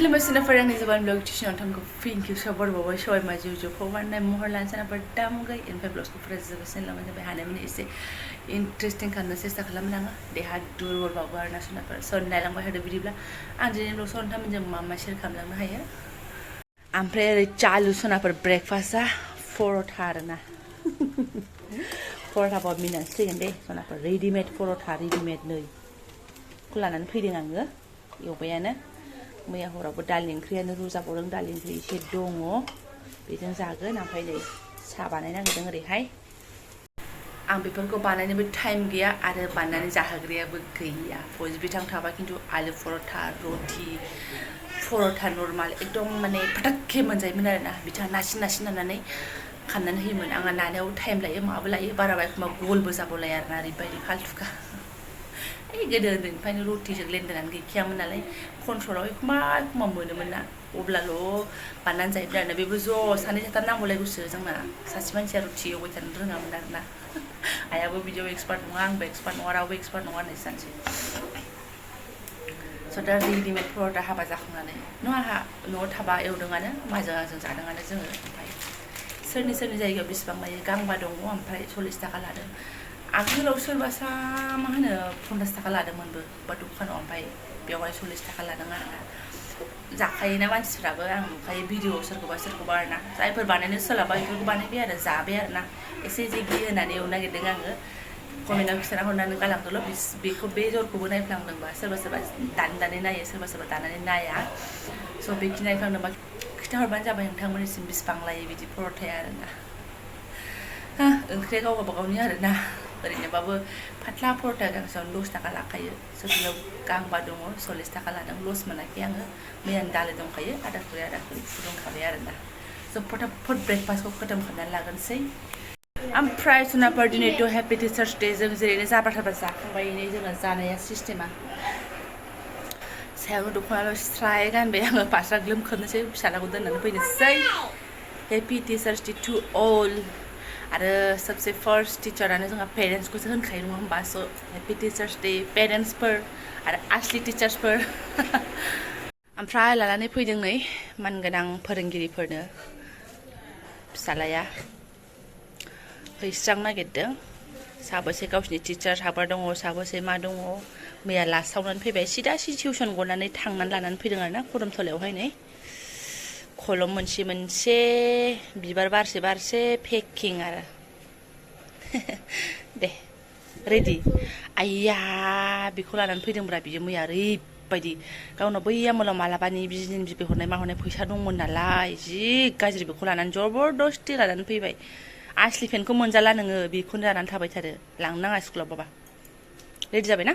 Kelemasin na parang nizaban vlog cisyon tang ko fin ki sabar bawa shoy ma juju ko warna mohar lansa na berdam gai in vlog ko fresh zabasin laman jabe hana mini ise interesting kan na sesta kalam nanga de had dur wor bawa na suna par son na lang ba hada video bla anjin vlog son tam jam mama share kam lang na haya ampre chalu suna par breakfast a porotha na porotha ba mina sigan de suna par ready made porotha ready made nei kulanan fiding anga yo bayana मैया हरावबो दालि ओंख्रियानो रुजाबावदों दालि ओंख्रि एसे दङ बेजों जागोन ओमफ्राय नै साहा बानायनो नागिरदों ओरैहाय आं बेफोरखौ बानायनोबो टाइम गैया आरो बानायनानै जाहोग्रायाबो गैया बयबो थाबा खिन्थु आलु परथा रटि परथा नर्माल एकदम माने फटाकखे मोनजायोमोन आरोना बिथाङा नासिन नासिन नानानै खाननानै होयोमोन आंहा नानायाव टाइम लायो माबो लायो बाराबा एखमबा गलबो जाबावलाया आरोना ओरैबायदि फालथुखा गोदो उन्दैनिफ्रायनो रटिजों लेनदेनानै गैखायामोन नालाय कन्ट्रलाव एखमबा एखमबा मोनोमोन ना अब्लाल' बानायनानै जायोमोन आरोना बेबो ज' सानै साथाम नांगौलायगौसो जोंना सासे मानसिया रटि एवबाय थानो रोङामोन आरोना आइयाबो बिदियाव एक्सपार्ट नङा आंबो एक्सपार्ट नङा रावबो एक्सपार्ट नङा होननायसो जानोसै स' दा रेडिमेड परथा हाबा जाखांनानै आंहा न'आव थाबा एवदोंआनो माजों आंजों जादोंआनो जोङो ओमफ्राय सोरनि जायगायाव बेसेबां लायो गांबा दङ ओमफ्राय 40 थाखा लादों आगोलाव सोरबासा मा होनो 50 थाखा लादोंमोनबो बा दखानाव ओमफ्राय बेवहाय 40 थाखा लादों आरोना जाखायोना मानसिफ्राबो आं नुखायो भिडिअ सोरखौबा आरोना जायफोर बानायनो सोलाबा बेफोरखौ बानायबाय आरो जाबाय आरोना एसे घि होनानै एवनो नागिरदों आङो कमेन्टआव खिन्थाना हरनानै गालांदोल' बेखौ बे जरखौबो नायफ्लांदोंबा सोरबा दाननानै नायो सोरबा दानानै नाया स' बेखि नायफ्लांदोंबा खिन्थाहरबानो जाबाय नोंथांमोननिसिम बेसेबां लायो बिदि परथाया आरोना ओंख्रिया गाव गावबागावनि आरोना ओरैनोबाबो फाथ्ला परथा गांसेयावनो 10 थाखा लाखायो स' बेयाव गांबा दङ 40 थाखा लादों लस मोनाखै आङो मैयानो दालि दंखायो आदा खुरि फुदुंखाबाय आरोना स' फटाफट ब्रेकफास्टखौ खतम खालामनानै लागोनसै ओमफ्राय सुनाफोर दिनैथ' हेपि टिचार्स डे जों जेरैनो जाब्रा जाखांबाय जोङो जानाया सिस्टेमा सायावनो दख'नाल' स्राय गानबाय आङो फास्रा ग्लोम खोबनोसै फिसालाखौ दोननानै फैनोसै happy teachers day to all आरो सबसे फार्स्ट टिचारानो जोंहा पेरेन्ट्सखौसो होनखायो नङा होमबा स' हेपि टिचार्स डे पेरेन्ट्सफोर आरो आसलि टिचार्सफोर ओमफ्राय लानानै फैदों नै मानगोनां फोरोंगिरिफोरनो फिसालाया हैस्रां नागिरदों साबोसे गावसिनि टिचार साबा दङ साबोसे मा दङ मैया लास्टावनानै फैबाय सिदा टिउसन गनानै थांनानै लानानै फैदों आरोना खरमथलायावहाय नै कलम मोनसे बिबार बारसे पेकिं आरो दे रेडि आइया बेखौ लानानै फैदोंब्रा बियो मैया ओरैबायदि गावनाव बैया मोलाव मालाबानि बिजिनि बिबि हरनाय मा हरनाय फैसा दंमोन नालाय जि गाज्रि बेखौ लानानै जबरदस्ति लानानै फैबाय आसलि पेनखौ मोनजाला नोङो बेखौनो जानानै थाबाय थादो लांनो नाङा स्कुलाव बाबा रेडि जाबाय ना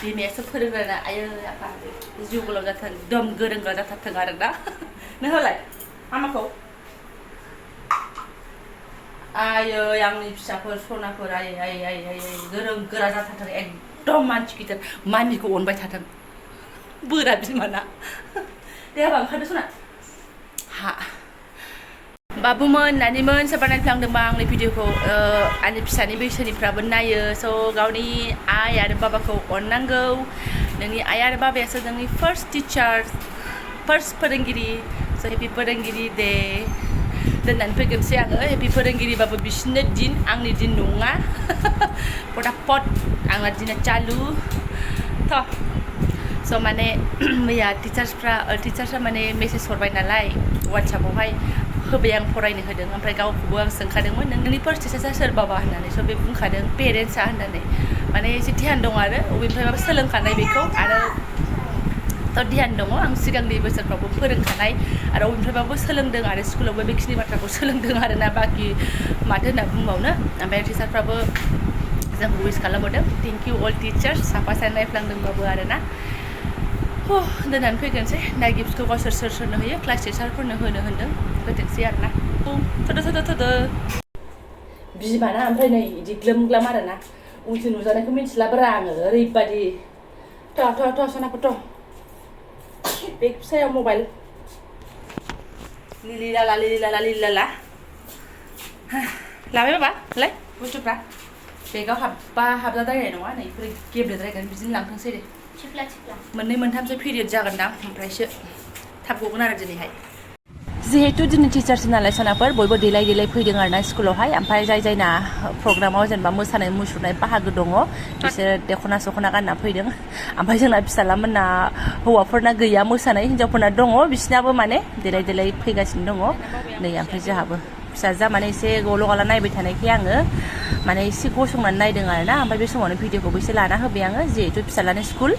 बिमायासो फोरोंग्राना आयो आफा जिउ गोलाव जाथों एकदम गोरोंगा जाथारथों आरोना नों होलाय मामाखौ आयै आंनि फिसाफोर सनाफोर आयै गोरों गोरा जाथारथों एकदम मानसि गिदिर मामिखौ अनबाय थाथों बोरा बिमाना दे हाबा ओंखारदो सना हा बाबुमोन नानिमोन सोरबा नायफ्लांदोंबा आंनि भिडिअखौ आंनि फिसानि बैसोनिफ्राबो नायो स' गावनि आइ आरो बाबाखौ अननांगौ नोंनि आइ आरो बाबायासो नोंनि फार्स्ट टिचार फार्स्ट फोरोंगिरि स' हेपि फोरोंगिरि दे दोननानै फैगोनसै आङो हेपि फोरोंगिरिबाबो बिसोरनो दिन आंनि दिन नङा फटाफट आंना दिना चालु थ' स' माने मैया टिचार्सआ माने मेसेज हरबाय नालाय वाट्सएपआवहाय होबाय आं फरायनो होदों ओमफ्राय गावखौबो आं सोंखादोंमोन नोंनि फार्स्ट टिचार्सआ सोर बाबा होननानै स' बे बुंखादों पेरेन्ट्सआ होननानै माने एसे ध्यान दं आरो बबेनिफ्रायबाबो सोलोंखानाय बेखौ आरो थ' ध्यान दङ आं सिगांनि बोसोरफ्रावबो फोरोंखानाय आरो बबेनिफ्रायबाबो सोलोंदों आरो स्कुलावबो बेखिनि बाथ्राखौ सोलोंदों आरोना बाखि माथो होनना बुंबावनो ओमफ्राय टिचारफ्राबो जोंखौ उइस खालामहरदों थेंक इउ अल टिचार्स साफा सानै नायफ्लांदोंबाबो आरोना दोननानै फैगोनसै दा गिफ्टखौ गावसोर सोरनो होयो क्लास टिचारफोरनो होनो होन्दों होथोंसै आरोना थ'दो बिमाना ओमफ्राय नै बिदि ग्लोम ग्लाम आरोना उनथिं नुजानायखौ मिन्थिलाब्रा आङो ओरैबायदि थ' सनाफोर थ' बेग फिसायाव मबाइल लिलि लाला लाबाय बाबा लाय बुस्थुफ्रा बेगाव हाबबा हाबजाद्रायनाय नङा नै बेफोर गेब्लेद्रायगोन बिदिनो लांथोंसै दे मोननै मोनथामसो पिरियड जागोन दां ओमफ्रायसो थाब गगोन आरो दिनैहाय जिहेतु दिनै टिचार्स नालाय सनाफोर बयबो देलाय देलाय फैदों आरोना स्कुलावहाय ओमफ्राय जायना प्रग्रामाव जेनेबा मोसानाय मुसुरनाय बाहागो दङ बिसोर दख'ना सख'ना गानना फैदों ओमफ्राय जोंना फिसालामोनना हौवाफोरना गैया मोसानाय हिन्जावफोरना दङ बिसिनाबो माने देलाय देलाय फैगासिनो दङ नै ओमफ्राय जोंहाबो फिसाजा माने एसे गल' गला नायबाय थानायखाय आङो माने एसे गसंनानै नायदों आरोना ओमफ्राय बे समावनो भिडिअखौबो एसे लाना होबाय आङो जिहेतु फिसालानि स्कुल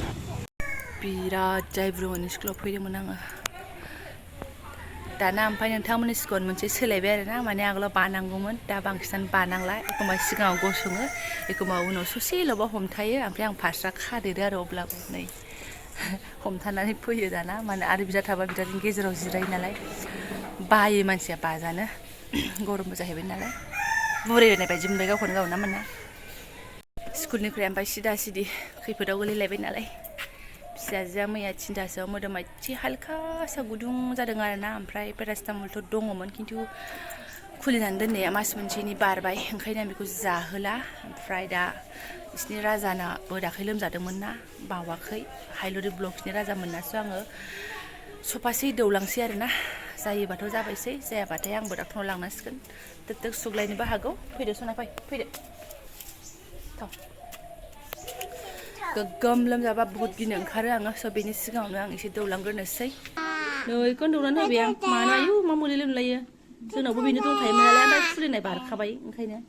बिराद जायब्रुनि स्कुलाव फैदोंमोन आङो दाना ओमफ्राय नोंथांमोननि सिगाङाव मोनसे सोलायबाय आरोना माने आगोलाव बानांगौमोन दा बांसिनानो बानांला एखमबा सिगाङाव गसङो एखमबा उनाव ससेल'बा हमथायो ओमफ्राय आं फास्रा खादेरो आरो अब्लाबो नै हमथानानै फैयो दाना माने आरो बिदा थाबा बिदानि गेजेराव जिरायो नालाय बायो मानसिया बाजानो गरमबो जाहैबाय नालाय बुरायनाय बायदि मोनबाय गावखौनो गाव ना मोना स्कुलनिफ्राय ओमफ्राय सिदा सिदि खैफोदाव गोलैलायबाय नालाय फिसाजोआ मैया 3थासोआव मोदोमा एसे हालखासा गुदुं जादों आरोना ओमफ्राय पेरासिटामलथ' दङमोन खिन्थु खुलिनानै दोननाया मास मोनसेनि बारबाय ओंखायनो आं बेखौ जाहोला ओमफ्राय दा बिसिनि राजानाबो दाख्लै लोमजादोंमोन ना बावाखै हाइलरि ब्लक बिसिनि राजा मोननासो आङो सफासे दौलांसै आरोना जायोबाथ' जाबायसै जायाबाथाय आंबो डाक्टरनाव लांनांसिगोन दोक दोक सुग्लायनोबो हागौ फैदो सना फैदो गोगोम लोमजाबा बुहुत गिनो ओंखारो आङो स' बेनि सिगाङावनो आं एसे दौलांग्रोनोसै नै बेखौनो दौनानै होबाय आं मानो आयु मा मुलि लोमलायो जोंनावबो बेनो दंखायोमोन नालाय ओमफ्राय खुलिनाय बारखाबाय ओंखायनो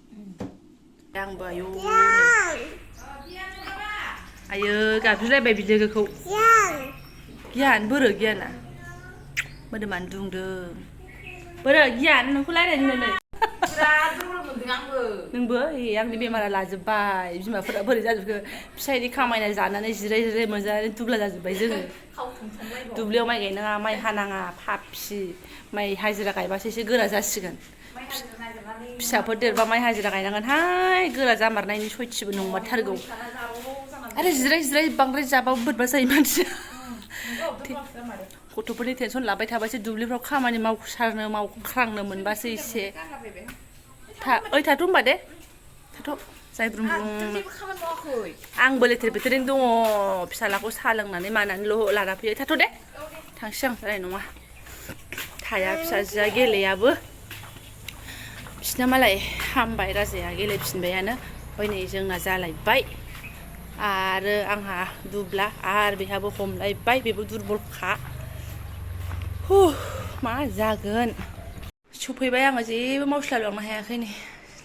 आंबो आयो गाबज्रिलायबाय बिलोगोखौ गियान बोरो गियाना मोदोमानो दुंदों बोरो गियान नोंखौ रायलायनो नै नोंबो आंनि बेमारा लाजोब्बाय बिमाफोरा बोरै जाजोबखो फिसायनि खामायना जानानै जिराय जिराय मोनजानानै दुब्ला जाजोब्बाय जोङो दुब्लियाव माइ गायनाङा माइ हानाङा फाफि माइ हाजिरा गायबासो एसे गोरा जासिगोन फिसाफोर देरबा माइ हाजिरा गायनांगोनहाय गोरा जामारनायनि सयथिबो नंमारथारगौ आरो जिराय जिराय बांद्राय जाबाबो बोरैबा जायो मानसिया गथ'फोरनि टेनसन लाबाय थाबासो दुब्लिफ्राव खामानि मावसारनो मावख्रांनो मोनबासो एसे ओइ थाथ' होनबा दे थाथ' जायब्रुं आंबो लेथेर फेथेरैनो दङ फिसालाखौ साहा लोंनानै मानानैल' लाना फैयो थाथ' दे थांसै आं जानाय नङा थाया फिसाजोआ गेलेयाबो बिसिना मालाय हामबाय राजाया गेलेफिनबायानो ओमफ्राय नै जोंना जालायबाय आरो आंहा दुब्ला आरो बेहाबो हमलायबाय बेबो दुरबलखा मा जागोन सफैबाय आङो जेबो मावस्लाबलांनो हायाखै नै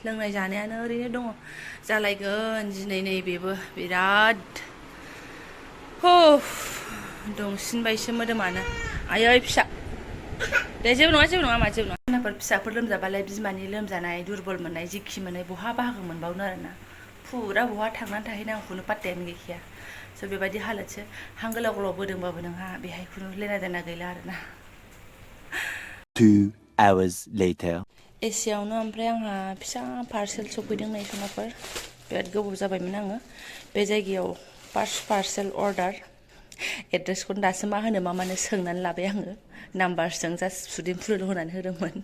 लोंनाय जानायानो ओरैनो दङ जालायगोन दिनै नै बेबो बिराद दुंसिनबायसो मोदोमानो आयै फिसा दे जेबो नङा मा जेबो नङा फिसाफोर लोमजाबालाय बिमानि लोमजानाय दुरबल मोननाय जिखि मोननाय बहा बाहागो मोनबावनो आरोना फुरा बहा थांनानै थाहैनांगौखौनो पात्तायानो गैखाया स' बेबायदि हालोदसो हां गोलाव गोलाव बोदोंबाबो नोंहा बेहाय खुनु लेना देना गैला आरोना 2 hours later एसेयावनो ओमफ्राय आंहा फिसा पार्सेल सफैदों नै सनाफोर बिराद गोबाव जाबायमोन आङो बे जायगायाव फार्स्ट पार्सेल अर्डार एड्रेसखौनो दासो मा होनो मा मानो सोंनानै लाबाय आङो नाम्बारजों जास्ट सुदेम फुलुल होनानै होदोंमोन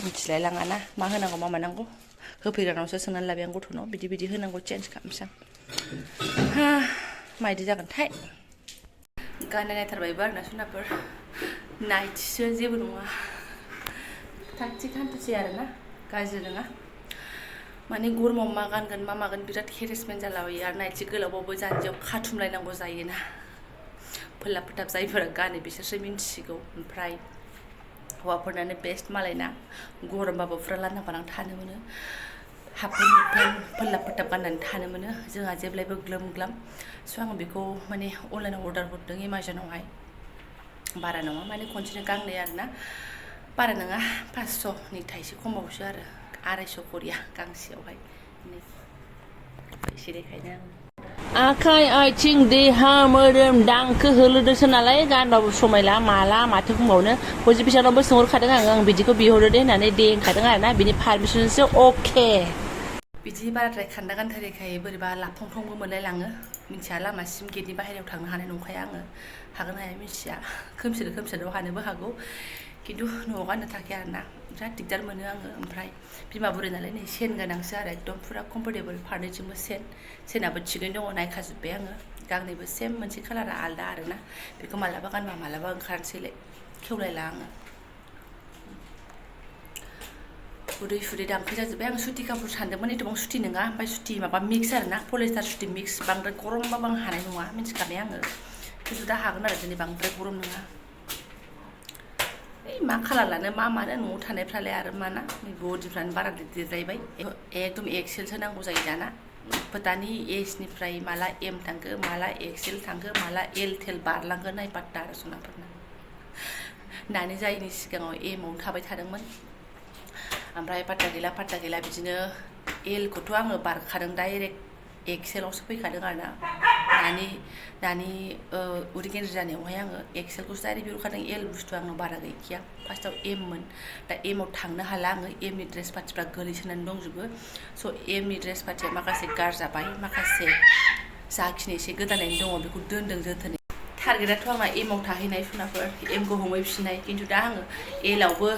मिथिलाय लाङाना मा होनांगौ मा मानांगौ होफैग्रानावसो सोंनानै लाबाय आं गथ'नाव बिदि होनांगौ चेन्ज खालामसै आं मायदि जागोनथाय गाननाय नायथारबायबो आरोना सनाफोर नाइटिसो जेबो नङा थाग थिग हान्थुसै आरोना गाज्रि नङा माने गरमाव मा गानगोन मा मागोन बिराद हेरेसमेन्ट जालाबायो आरो नाइटि गोलावबाबो जानजियाव खाथुमलायनांगौ जायोना फोलाब फोथाब जायफोरा गानो बिसोरसो मिन्थिसिगौ ओमफ्राय हौवाफोरनानो बेस्ट मालायना गरमबाबो फुरा लांदां फादां थानो मोनो हाफ पेन्ट फोलाब फोथाब गाननानै थानो मोनो जोंहा जेब्लायबो ग्लोम ग्लाम स' आङो बेखौ माने अनलाइनाव अर्डार हरदों एमाजनावहाय बारा नङा माने खनसेनो गांनै आरोना बारा नङा 500नि थाइसे खमावसो आरो 250 करिया गांसेयावहाय एसे देखायनो आखाइ आथिं देहा मोदोम दांखो होलोदोसो नालाय गानबाबो समायला माला माथो बुंबावनो हजि बिसानावबो सोंहरखादों आं बिदिखौ बिहरो दे होननानै दे होनखादों आरोना बिनि पारमिसनसो अके बिदि बाराद्राय खान्दा गानथारैखाय बोरैबा लाफंफ्रंबो मोनलायलाङो मिन्थिया लामासिम गेटनि बाहेरायाव थांनो हानाय नंखाया आङो हागोन हाया मिथिया खोमसिल' हानोबो हागौ खिन्थु न'आव गाननो थाखाय आरोना बिराद दिगदार मोनो आङो ओमफ्राय बिमा बुरै नालाय नै सेन गोनांसो आरो एकदम फुरा कमफर्टेबल फारनैथिंबो सेनाबो थिगैनो दङ नायखाजोब्बाय आङो गांनैबो सेम मोनसे कालारा आलदा आरोना बेखौ मालाबा गानबा मालाबा ओंखारनोसैलाय खेवलायला आङो उदै फुदै दामखै जाजोब्बाय आं सुति कापुर सानदोंमोन एथबां सुति नङा ओमफ्राय सुति माबा मिक्स आरोना पलिस्टार सुति मिक्स बांद्राय गरमबाबो आं हानाय नङा मिन्थिखाबाय आङो खिन्थु दा हागोन आरो दिनै बांद्राय गरम नङा मा कालार लानो मा मानो न'आव थानायफ्रालाय आरो माना बडिफ्रानो बारा देरद्रायबाय एकदम एक्सेलसो नांगौ जायो दाना दानि एजनिफ्राय माला एम थांखो माला एक्सेल थांखो माला एल टेल बारलांगोन नाय पात्ता आरो सनाफोरना दानि जायनि सिगाङाव एमावनो थाबाय थादोंमोन ओमफ्राय पात्ता गैला बिदिनो एलखौथ' आङो बारखादों डाइरेक्ट एक्सेलावसो फैखादों आरोना दानि उदै गेन्द्रि जानायावहाय आङो एक्सेलखौसो डाइरेक्ट बिहरखादों एल बुस्थु आंनाव बारा गैखाया फार्स्टआव एममोन दा एमाव थांनो हाला आङो एमनि ड्रेस पार्टिफ्रा गोलैसोनानै दंजोबो स' एमनि ड्रेस पार्टिया माखासे गारजाबाय माखासे जाखिनि एसे गोदानैनो दङ बेखौ दोनदों जोथोनै टारगेटआथ' आंना एमाव थाहैनाय सनाफोर एमखौ हमहैफिननाय खिन्थु दा आङो एलावबो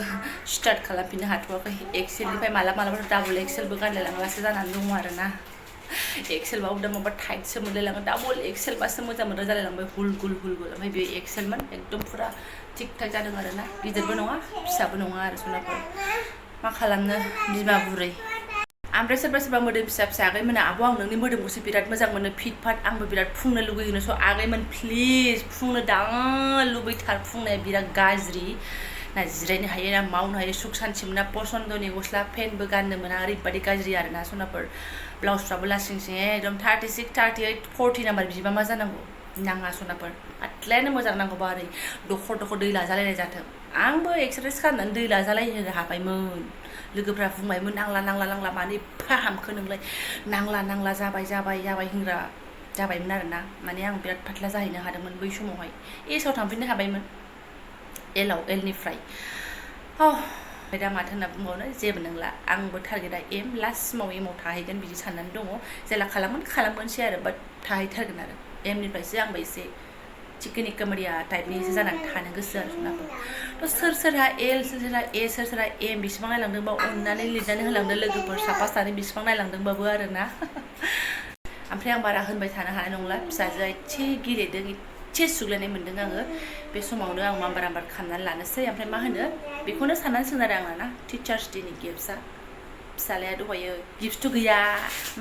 स्टार्ट खालामफिननो हाथ'वाखै एक्सेलनिफ्राय मालाबा डाबल एक्सेलबो गानलायलांग्रासो जानानै दङ आरोना एक्सेलबाबो दा माबा टाइटसो मोनलायलाङो डाबल एक्सेलबासो मोजां मोनग्रा जालायलांबाय हुल गुल ओमफ्राय बे एक्सेलमोन एकदम फुरा थिग थाक जादों आरोना गिदिरबो नङा फिसाबो नङा आरो सनाफोर मा खालामनो बिमा बुरै ओमफ्राय सोरबा मोदोम फिसा आगैमोना आब' आं नोंनि मोदोमखौसो बिराद मोजां मोनो फिट फाट आंबो बिराद फुंनो लुगैयो स' आगैमोन प्लिज फुंनो दा लुबैथार फुंनाया बिराद गाज्रि ना जिरायनो हायो ना मावनो हायो सुख सान्थि मोना पसन्दनि गस्ला पेन्टबो गाननो मोना ओरैबादि गाज्रि आरोना सनाफोर ब्लाउसफ्राबो लासिंसिं एकदम 36, 38, 40 नाम्बार बिबा मा जानांगौ नाङा सनाफोर आथ्लायानो मोजां नांगौबा ओरै दखर दै लाजालायनाय जाथों आंबो एक्सारसाइस खालामनानै दै लाजालायनो हाबायमोन लोगोफ्रा बुंबायमोन नांला मानो एफा हामखो नोंलाय नांला जाबाय होनग्रा जाबायमोन आरोना माने आं बिराद पातला जाहैनो हादोंमोन बै समावहाय एसाव थांफिननो हाबायमोन एलनिफ्राय दा माथो होनना बुंबावनो जेबो नंला आंबो टारगेटआ एम लास्टसिमाव एमाव थाहैगोन बिदि साननानै दङ जेला खालामगोनसै आरो बाट थाहैथारगोन आरो एमनिफ्रायसो आंबो एसे चिकेन कमेडिया टाइपनिसो जानानै थानो गोसो आरो सनाफोर थ' सोरहा एल सोरहा ए सोरहा एम बिसिबां नायलांदोंबा अननानै लिरनानै होलांदो लोगोफोर साफा सानै बिसिबां नायलांदोंबाबो आरोना ओमफ्राय आं बारा होनबाय थानो हानाय नंला फिसाजोआ एसे गेलेदों एसे सुग्लायनाय मोन्दों आङो बे समावनो आं माम्बार खालामनानै लानोसै ओमफ्राय मा होनो बेखौनो साननानै सोनारो आङो ना टिचार्स डेनि गिफ्टआ फिसालाया दहायो गिफ्टथ' गैया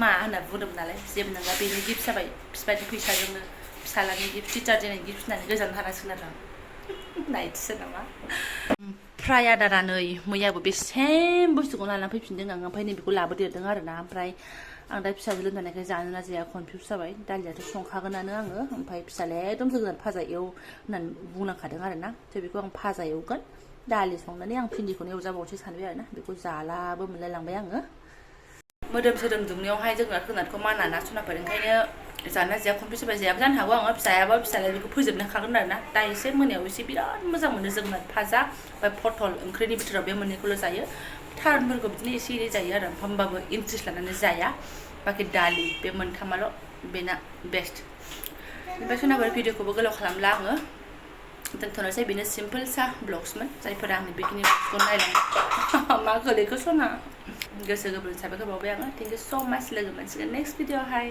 मा होनना बुंदोंमोन नालाय जेबो नङा बेनि गिफ्ट जाबाय बिबायदि फैसाजोंनो फिसालानि गिफ्ट टिचार डेनि गिफ्ट होननानै गोजान थानांसिगोन आरो आं नायनोसै नामा फ्राय आदारा नै मैयाबो बे सेम बुस्थुखौ लानानै फैफिनदों आं ओमफ्राय नैबेखौ लाबोदेरदों आरोना ओमफ्राय आं दा फिसाजो लोमजानायखाय जानो ना जाया कनफिउस जाबाय दालियाथ' संखागोनानो आङो ओमफ्राय फिसालाया एकदम जोगोनार भाजा एव होननानै बुंलांखादों आरोना थ' बेखौ आं भाजा एवगोन दालि संनानै आं भिन्दिखौनो एवजाबावनोसै सानबाय आरोना बेखौ जालाबो मोनलायलांबाय आङो मोदोम सोदोम दुंनायावहाय जोगोनारखौ माना ना सनाफोर ओंखायनो जाना जाया कनफिउस जाबाय जायाबो जानो हागौ आङो फिसायाबा फिसालाया बेखौ फोजोबनो हाखागोन आरोना दा एसे मोनायाव एसे बिराद मोजां मोनो जोगोनार भाजा ओमफ्य पटल ओंख्रिनि बिथोराव बे मोननैखौल' जायो थारुनफोरखौ बिदिनो एसे एनै जायो आरो होमबाबो इन्ट्रेस्ट लानानै जाया बाखि दालि बे मोनथामाल' बेना बेस्ट ओमफ्राय सनाफोर भिडिअखौबो गोलाव खालामला आङो दोनथ'नोसै बेनो सिम्पोल सा ब्लग्समोन जायफोरा आंनि बेखिनि ब्लगखौ नायलाङो मा गोलैखो सना गोसो गोरबोजों साबायखर बावबाय आङो थेंक इउ स' माच लोगो मोनसिगोन नेक्स्ट भिडिअ'आवहाय